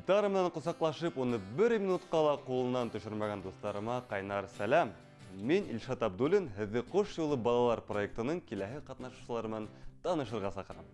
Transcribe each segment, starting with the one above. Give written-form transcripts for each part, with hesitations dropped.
Гитара менән ҡосаҡлашып, уны бер минутҡа ла ҡулынан төшөрмәгән дуҫтарыма ҡайнар сәләм. Мин Илшат Абдуллин, һеҙҙе Ҡош юлы балалар проектының киләһе ҡатнашыусылары менән танышырға саҡырам.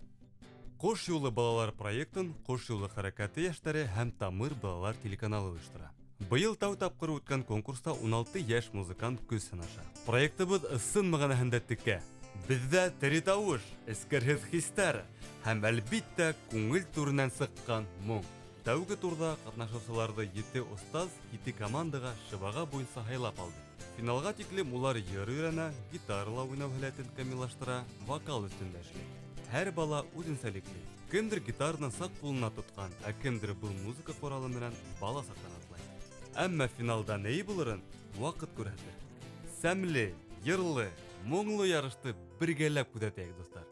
Ҡош юлы балалар проектын Ҡош юлы хәрәкәте йәштәре һәм Тамыр балалар телеканалы ойоштора. Быйыл тәү тапҡыр үткән конкурста 16 йәш музыкант көс һынаша. Проектыбыҙ ысын мәғәнәһендә текә. Беҙҙә тере тауыш, эскерһеҙ хистәр һәм, әлбиттә, күңел түренән сыҡҡан моң. Тәүге турҙа ҡатнашыусыларҙы ете остаз, ете командаға шыбаға буйынса һайлап алды. Финалға тиклем улар йыр өйрәнә, гитарала уйнау һәләтен камиллаштыра, вокал өҫтөндә эшләй. Һәр бала үҙенсәлекле. Кемдер гитараны саҡ ҡулына тотҡан, ә кемдер был музыка ҡоралы менән бала саҡтан атлай. Әммә финалда ни булырын ваҡыт күрһәтер. Сәмле, йырлы, моңло ярышты бергәләп күҙәтәйек, дуҫтар.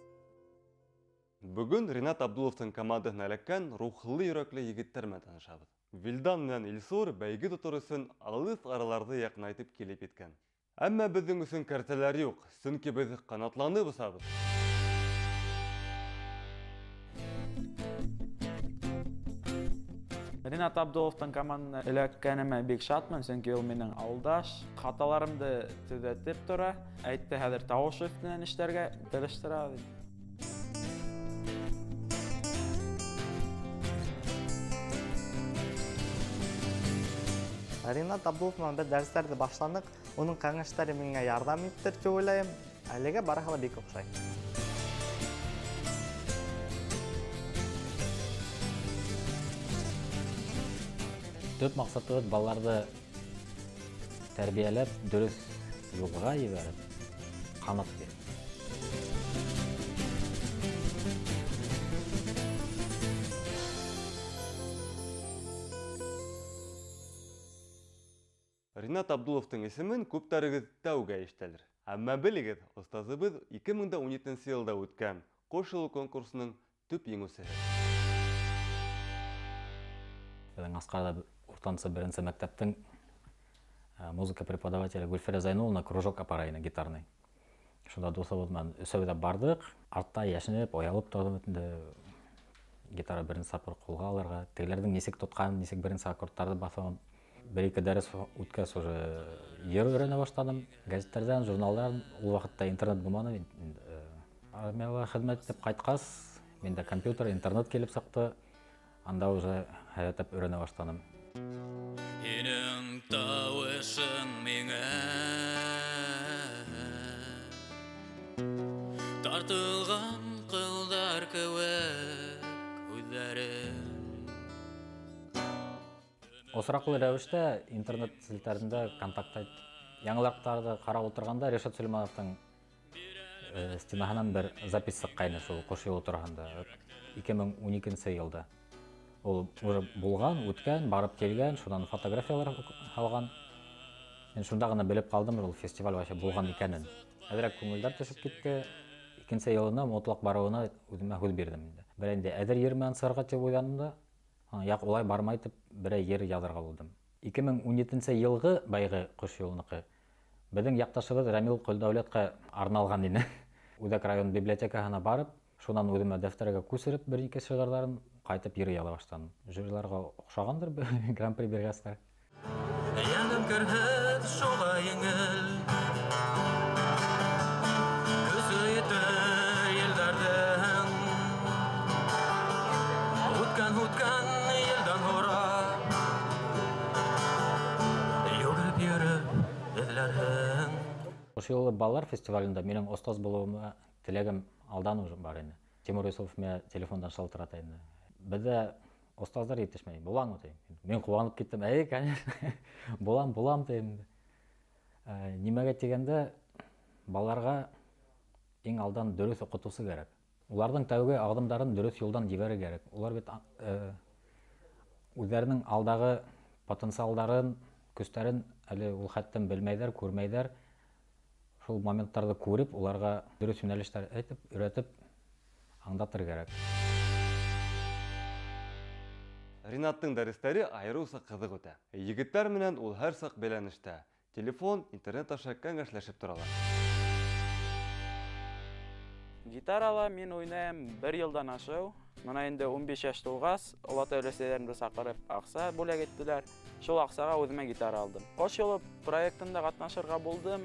Бөгөн Ринат Абдуловтың командаһына эләккән рухлы йөрәкле егеттәр менән танышабыҙ. Вилдан менән Илсур бәйге тотор өсөн алыҫ араларҙы яҡынайтып килеп еткән. Әммә беҙҙең өсөн кәртәләр юҡ, сөнки беҙ ҡанатланып осабыҙ. Ринат Абдуловтың командана эләккәнемә бик шатмын, сөнки ул минең ауылдаш, хаталарымды төҙәтеп тора. Әйтте, хәҙер тауыш өҫтөнән эшләргә тырыштыра. Ринат Абдулов менән беҙ дәрестәрҙе башланыҡ. Уның кәңәштәре миңә ярҙам иттер тип уйлайым. Әлегә барыһы ла бик оҡшай. Төп маҡсатыбыҙ балаларҙы тәрбиәләп, дөрөҫ юлға ебәреп, ҡанат биреп. Ринат Абдуловтың исемен күптәрегеҙ тәүгә ишетәлер. Әммә белегеҙ, остазыбыҙ 2017 йылда үткән Ҡош юлы конкурсының төп еңеүсеһе. Беҙҙең Асҡарҙа уртансы беренсе мәктәптең музыка преподавателе Гөлфирә Зайнуллина кружок апара ине гитарный. Шунда дуҫыбыҙ менән өсәү ҙә барҙыҡ. Артта йәшенеп, оялып торҙом инде. Гитара беренсе тапҡыр ҡулға алырға, тегеләрҙең нисек тотҡанын, нисек беренсе аккордтарҙы баҫыуын. Бер-ике дәрес үткәс уже йыр өйрәнә башланым. Гәзиттәрҙән, журналдан, ул ваҡытта интернет булманы. Армияла хеҙмәт итеп ҡайтҡас, миндә компьютер, интернет килеп сыҡты. Анда уже һәйәтәп өйрәнә башланым. Һинең тауышың миңә тартылған ҡылдар кеүек һүҙҙәрең. Осраҡлы рәүештә интернет селтәрендә контакта яңылыҡтарҙы ҡарап ултырғанда Ришат Сөләймәновтың стенаһынан бер запись сыҡҡайны шул Ҡош юлы тураһында. 2012 йылда. Ул уже булған, үткән, барып килгән, шунан фотографиялар һалған. Мин шунда ғына белеп ҡалдым, ул фестиваль вообще булған икәнен. Әҙерәк күңелдәр төшөп китте. Икенсе йылына мотлаҡ барыуына үҙемә һүҙ бирҙем инде. Бер инде әҙер ер менән сығырға тип уйланым да, яҡ улай бармай тип берәй ер яҙырға булдым. 2017 йылғы байғы Ҡош юлыныҡы беҙҙең яҡташыбыҙ Рәмил Ҡолдәүләткә арналған ине. Үҙәк район библиотекаһына барып, шунан үҙемә дәфтәргә күсереп бер ике шиғырҙарын ҡайтып йыр яҙа башланым. Жюриларға оҡшағандыр гран-при биргәстәр. Йәнем керһеҙ, шулай еңел. Көсө етер елдәрҙең. Үткән, үткән елдән һорап. Йүгереп йөрөп эҙләрһең. Ошо юлы балалар фестивалендә минең остаз булыуыма теләгем алдан уже бар ине. Тимур Юсупов миңә телефондан шалтырата ине. Беҙҙә остаздар етешмәй, буламы тием. Мин ҡыуанып киттем, әй, конечно, булам, булам тием. Нимәгә тигәндә, балаларға иң алдан дөрөҫ уҡытыусы кәрәк. Уларҙың тәүге аҙымдарын дөрөҫ юлдан ебәрер кәрәк. Улар бит үҙҙәренең алдағы потенциалдарын, көстәрен әле ул хәттән белмәйҙәр, күрмәйҙәр. Шул моменттарҙы күреп, уларға дөрөҫ йүнәлештәр әйтеп, өйрәтеп, аңдатыр кәрәк. Ринаттың дәрестәре айырыуса ҡыҙыҡ үтә. Егеттәр менән ул һәр саҡ бәйләнештә. Телефон, интернет аша кәңәшләшеп торалар. Гитарала мин уйнайым бер йылдан ашыу. Мына инде 15 йәш тулғас, олатай-өләсәйҙәремде саҡырып аҡса бүләк иттеләр. Шул аҡсаға үҙемә гитара алдым. Ҡош юлы проектында ҡатнашырға булдым.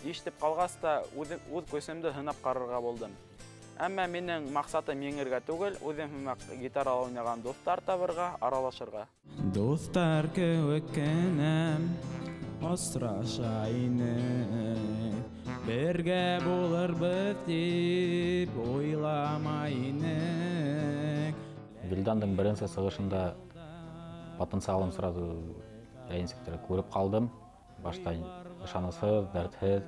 Ишетеп ҡалғас та үҙ көсөмдө һынап ҡарарға булдым. Әммә минең маҡсатым еңергә түгел, үҙем һымаҡ гитарала уйнаған дуҫтар табырға, аралашырға. Дуҫтар кеүек кенә осраша инек, бергә булырбыҙ тип уйламай инек. Вилдандың беренсе сығышында потенциалын сразу нисектер күреп ҡалдым. Башта ышанысһыҙ, дәртһеҙ,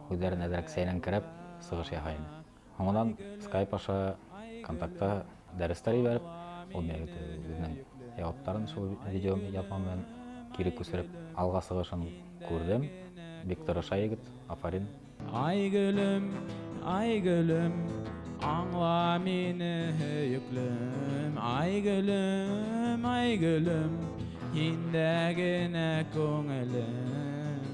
һүҙҙәрен әҙерәк сәйнәңкерәп сығыш яһай ине. Һуңынан скайп аша контактта дәрестәр ебәреп, ул миңә үҙенең яуаптарын шул видео яҙма менән кире күсереп алға сығышын күрҙем. Бик тырыша егет, афарин. Ай гөлөм, ай гөлөм, аңла мине һөйөклөм. Ай гөлөм, ай гөлөм, һиндә генә күңелем.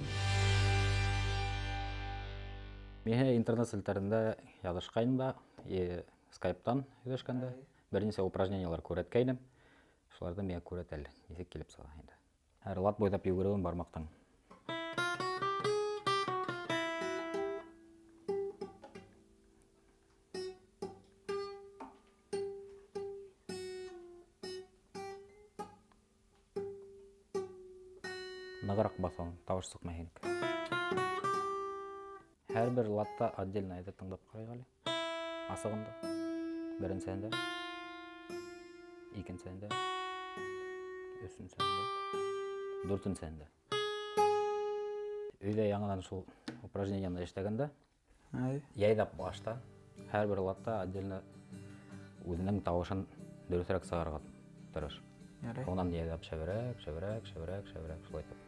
Миңә интернет селтәрендә яҙышҡайным да, скайптан һөйләшкәндә бер нисә упражнениелар күрһәткәйнем. Шуларҙы миңә күрһәт әле, нисек килеп сыға инде. Һәр лат буйлап йүгереүен бармаҡтың. Нығыраҡ баҫыу, тауыш сыҡмай һинеке. Һәр бер латта отдельно әйҙә тыңлап ҡарайыҡ әле. Асығында, беренсеһендә, икенсеһендә, өсөнсөһөндә, дүртенсеһендә. Өйҙә яңынан шул упражнениены эшләгәндә, яйҙап башта, һәр бер латта отдельно үҙенең тауышын дөрөҫөрәк сығарырға тырыш. Унан яйҙап шәберәк, шәберәк, шәберәк, шәберәк шулай итеп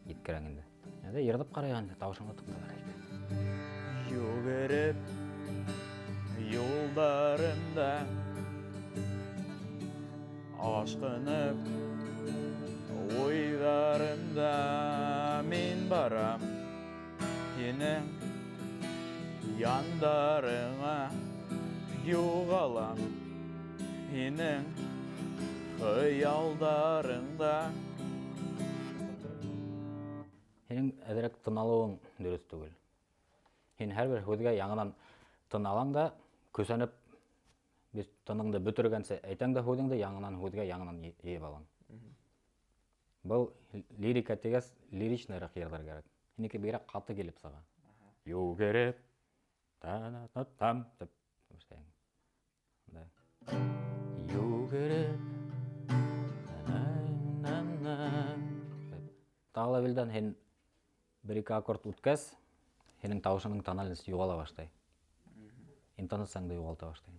еткерәң инде. Әйҙә йырҙып ҡарайыҡ инде, тауышыңды тыңлап алайыҡ. Йүгереп юлдарымда ашҡынып уйҙарымда мин барам һинең яндарыңа, юғалам һинең хыялдарыңда. Һинең әҙерәк тын алыуың дөрөҫ түгел. Һин һәр бер һүҙгә яңынан тын алаң да, көсәнеп, бит тыныңды бөтөргәнсе әйтәң дә һүҙеңде яңынан һүҙгә яңынан йыйып алаң. Был лирика тигәс, лиричныйраҡ йырлар кәрәк. Һинеке бигерәк ҡаты килеп сыға. Йүгереп, та-на-та-там тип башлайың. Да. Йүгереп, на-на-на-на. Тағы ла Вилдан, һин бер-ике аккорд үткәс, һинең тауышының тональность юғала башлай. Интонацияңды юғалта башлай.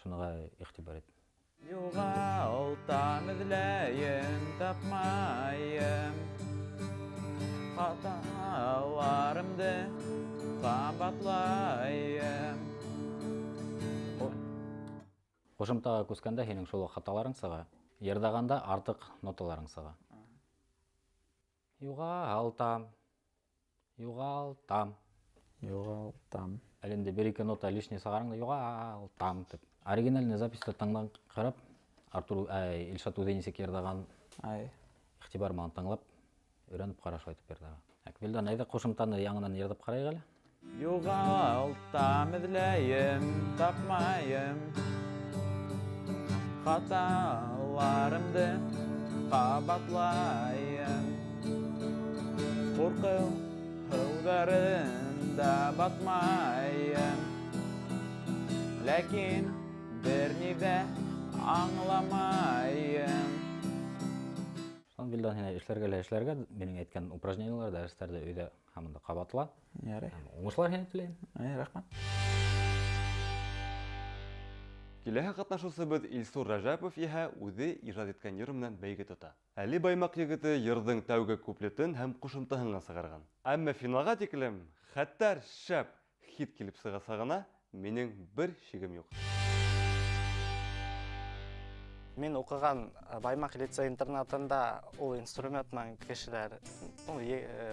Шуныға иғтибар ит. Юғалтам, эҙләйем, тапмайым. Хаталарымды ҡабатлайым. Ҡушымтаға күскәндә һинең шул уҡ хаталарың сыға, йырҙағанда артыҡ ноталарың сыға. Юғалтам, юғалтам. Юғалтам. Әле инде бер-ике нота лишний сығарың да юғалтам тип. Оригинальный записьты тыңлап ҡарап, Артур, Илшат үҙе нисек йырҙаған, иғтибар менән тыңлап, өйрәнеп ҡара шулай итеп йырҙарға. Әк, Вилдан, әйҙә ҡушымтаны яңынан йырҙап ҡарайыҡ әле. Юғалтам, эҙләйем, тапмайым. Хаталарымды ҡабатлайым. Ҡурҡыу һыуҙарында батмайым. Ләкин бер ни ҙә аңламайым. Шунан Вилдан, һине эшләргә лә эшләргә, минең әйткән упражнениелар, дәрестәрҙе өйҙә һаман да ҡабатла. Ярай. Һәм уңышлар һине теләйем. Ай, рәхмәт. Киләһе ҡатнашыусыбыҙ Илсур Рәжәпов иһә үҙе ижад иткән йыр менән бәйге тота. Әле Баймаҡ егете йырҙың тәүге куплетын һәм ҡушымтаһын ғына сығарған. Әммә финалға тиклем хәтәр шәп хит килеп сығасағына минең бер шигем юҡ. Мин уҡыған Баймаҡ лицей-интернатында ул инструмент менән кешеләр, ну,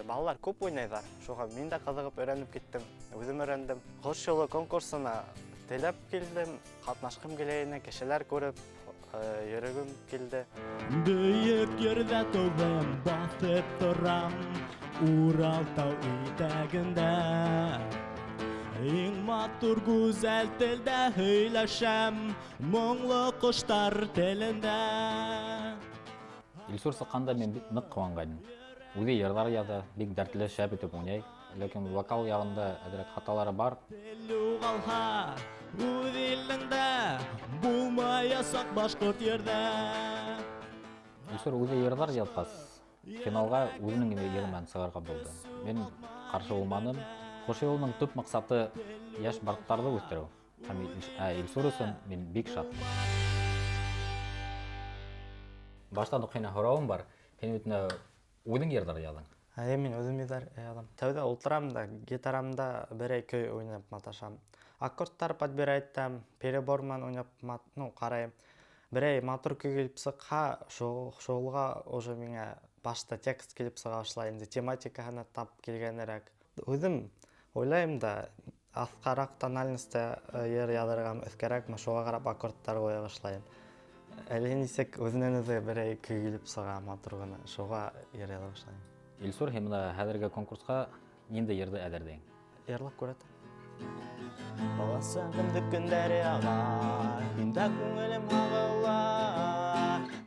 балалар күп уйнайҙар. Шуға мин дә ҡыҙығып өйрәнеп киттем, үҙем өйрәндем. Ҡош юлы конкурсына теләп килдем, ҡатнашҡым килә ине, кешеләр күреп, йөрөгөм килде. Бөйөк ерҙә тыуҙым, баҫып торам Урал тау итәгендә. Иң матур гүзәл телдә һөйләшәм, моңло ҡоштар телендә. Илсур сыҡҡанда мин бик ныҡ ҡыуанғайным. Үҙе йырҙар яҙа, бик дәртле, шәп итеп уйнай. Ләкин вокал яғында әҙерәк хаталары бар. Тел юғалһа, үҙ илеңдә булмаясаҡ башҡорт ерҙә. Илсур үҙе йырҙар яҙғас, финалға үҙенең генә йыры менән сығырға булды. Мин ҡаршы булманым. Ҡош юлының төп маҡсаты йәш бардтарҙы үҫтереү. Һәм Илсур өсөн мин бик шат. Баштан уҡ һинән һорауым бар. Һин бит үҙең йырҙар яҙың. Әйе, мин үҙем йырҙар яҙам. Тәүҙә ултырам да, гитарамда берәй көй уйнап маташам. Аккордтар подбирать итәм, перебор менән уйнап ҡарайым. Берәй матур көй килеп сыҡһа, шулға уже миңә башта текст килеп сыға башлай инде, тематикаһына тап килгәнерәк. Үҙем уйлайым да, аҫҡараҡ тональностьта йыр яҙырғам, өҫкәрәкме, шуға ҡарап аккордтар ҡуя башлайым. Әле нисек үҙенән үҙе берәй көй килеп сыға матур ғына, шуға йыр яҙа башлайым. Илсур, һин бына хәҙерге конкурсҡа ниндәй йырҙы әҙерләйһең? Йырлап күрәтәм. Баласағымды көндәре аға, һиндә күңелем һағыла,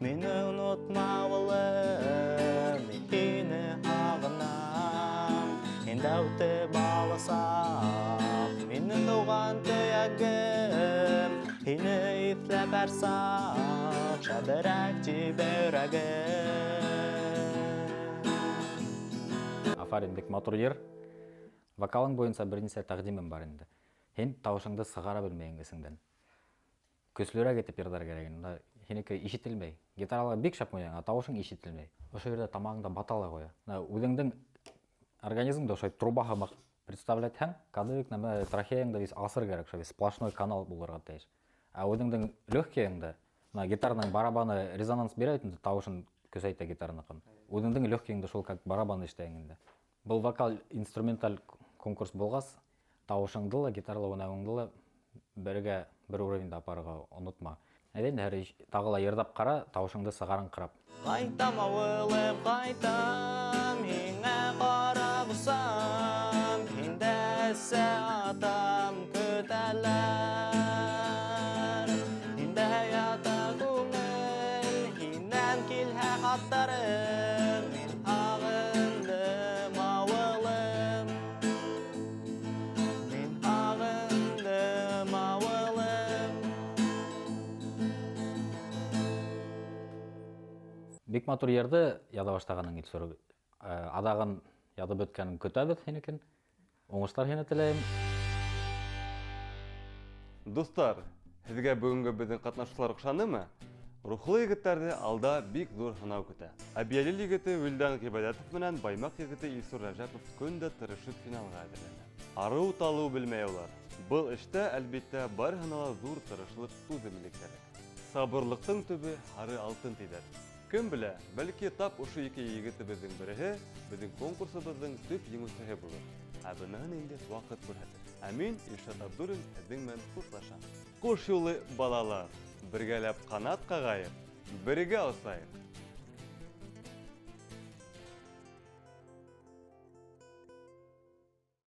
мине онотма, улым, мин һине һағынам. Һиндә үтте баласаҡ, минең тыуған төйәгем, һине иҫләп һәр саҡ шәберәк тибә йөрәгем. Афарин, бик матур йыр. Вокалың буйынса бер нисә тәҡдимем бар инде. Һин тауышыңды сығара белмәйһең эсеңдән. Көслөрәк итеп йырлар кәрәк инде. Мында һинеке ишетелмәй. Гитарала бик шәп уйнайһың, ә тауышың ишетелмәй. Ошо ерҙә тамағыңда бата ла ҡуя. Мына үҙеңдең организмды ошо труба һымаҡ представлять итһәң, кәдімгі нәмә трахеяңды весь асыр кәрәк, ошо весь сплошной канал булырға тейеш. Ә үҙеңдең легкийыңды, мына гитараның барабаны резонанс бирә бит инде, тауышын көсәйтә гитараныҡын. Үҙеңдең легкийыңды шул как барабан эшләйһең инде. Был вокал инструменталь конкурс булғас, тауышыңды ла, гитарала уйнауыңды ла бергә бер уровеньда апарырға онотма. Әйҙә инде, һәр тағы ла йырҙап ҡара, тауышыңды сығарың ҡарап. Ҡайтам, ауылым, ҡайтам, һиңә ҡарап осам, һиндә әсә, атам көтәләр. Һиндә ята күңел, һинән килһә хаттарым, мин һағындым, ауылым. Мин һағындым, ауылым. Бик матур йырҙы яҙа башлағаның, Илсур. Аҙағын яҙып бөткәнен көтәбеҙ һинекен. Уңыштар һине теләйем. Дуҫтар, һеҙгә бөгөнгө беҙҙең ҡатнашыусылар оҡшанымы? Рухлы егеттәрҙе алда бик ҙур һынау көтә. Әбйәлил егете Вилдан Ғибәдәтов менән Баймаҡ егете Илсур Рәжәпов көн дә тырышып финалға әҙерләнә. Арыу талыу белмәй улар. Был эштә, әлбиттә, барыһына ла ҙур тырышлыҡ, түҙемлек кәрәк. Сабырлыҡтың төбө һары алтын тиҙәр. Кем белә, бәлки тап ошо ике егетебеҙҙең береһе беҙҙең конкурсыбыҙҙың төп еңеүсеһе булыр. Ә быныһын инде ваҡыт күрһәтер. Ә мин, Илшат Абдуллин, һеҙҙең менән хушлашам. Ҡош юлы балалар, бергәләп ҡанат ҡағайыҡ, бергә осайыҡ.